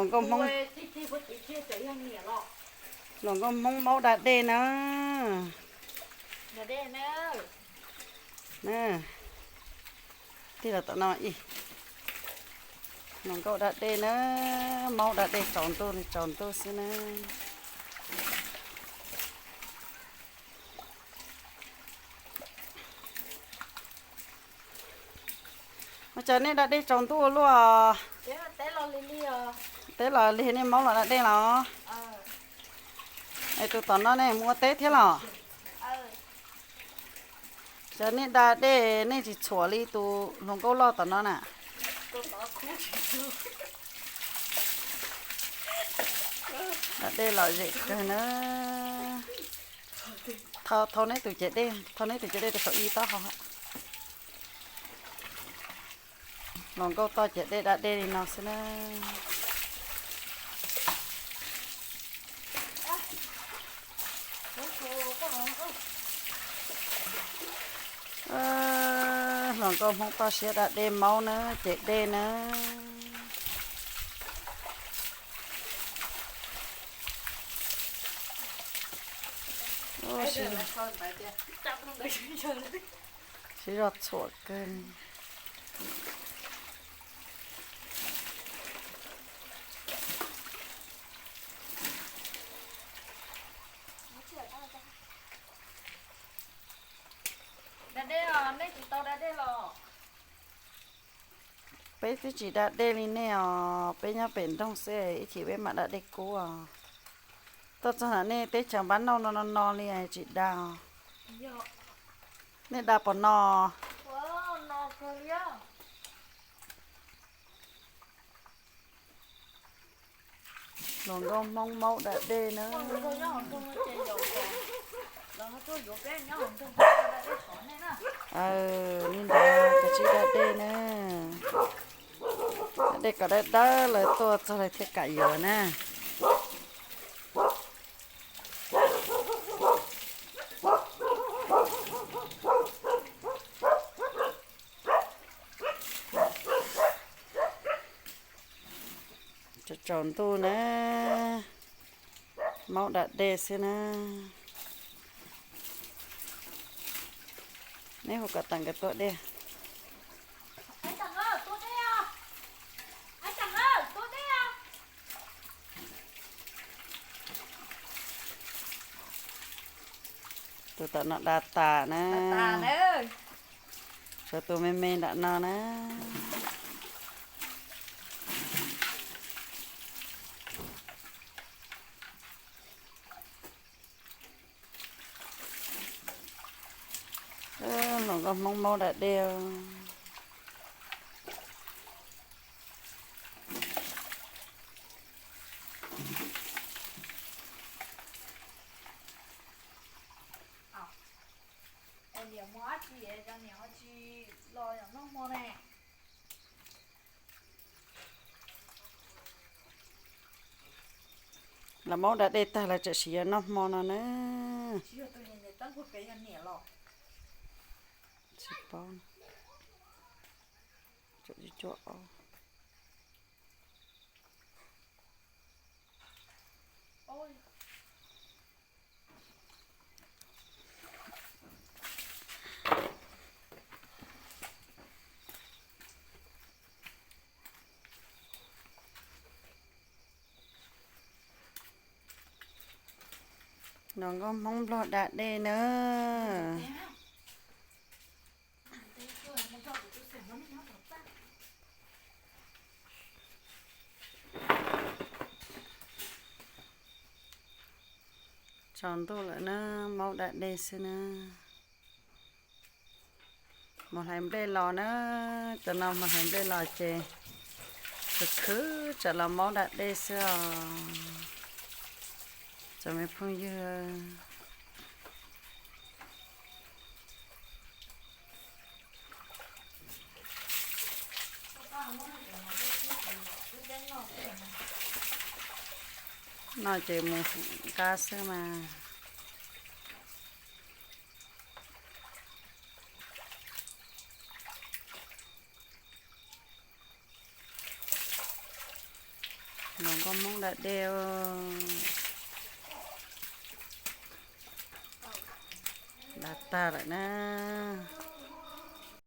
Hluas nkauj Hmoob, hluas nkauj Hmoob maub da dej na. Tig los tom no ib, hluas nkauj da dej na, maub da dej tsaus ntuj li tsaus ntuj xwb na. Ua cas nej da dej tsaus ntuj ua luaj? Teb los lig nej maub los da dej los? Es tus tom no nej mus ua teb thiab los? Cas nej da dej nej tsis txhuam li tus hluas nkauj loj tom no na? Da dej lom zem kawg na. Thau neb tus ciav dej, thau neb tus ciav dej rau saum ib taub hau. Hluas nkauj toj ciav dej da dej li no xwb na. Hluas nkauj Hmoob toj siab da dej maub na, ciav dej na. Siv zog txhuam kawg. Peb twb tsis da dej li nej os, peb nyob pem nroog xwb, ib chim peb mam da dej kub os. Tuaj txog ntawm nej teb chaws npab nauj no no li tsis da os. Nej da pom no? Hluas nkauj Hmoob maub da dej na. Li ntawd kav tsij da dej na. Da dej kom dawb dawb lawv tuaj txog lawv thiaj kam yuav na. Tsaus ntuj na, maub da dej xwb na. Neb hu kom tawm nkawd tua dej. Tus tom no da tas na. Tshuav tus me me nram no na. Hluas nkauj Hmoob maub da dej. Niam mus dab tsi es niam ho tsis los noj hmo ne? Los maub da dej tag lawv tseem siv noj hmo no na. Tsis paub. Hluas nkauj Hmoob Nplog da dej na. Tsaus ntuj lawm na, maub da dej xwb na. Mus hlais nplej los na, cov no mus hlais nplej los ces khwv khwv tsam los maub da dej xwb os. Cov me phooj ywg, no ces mus nqa xwb mas. Los nkauj Hmoob da dej, da tag lawm na.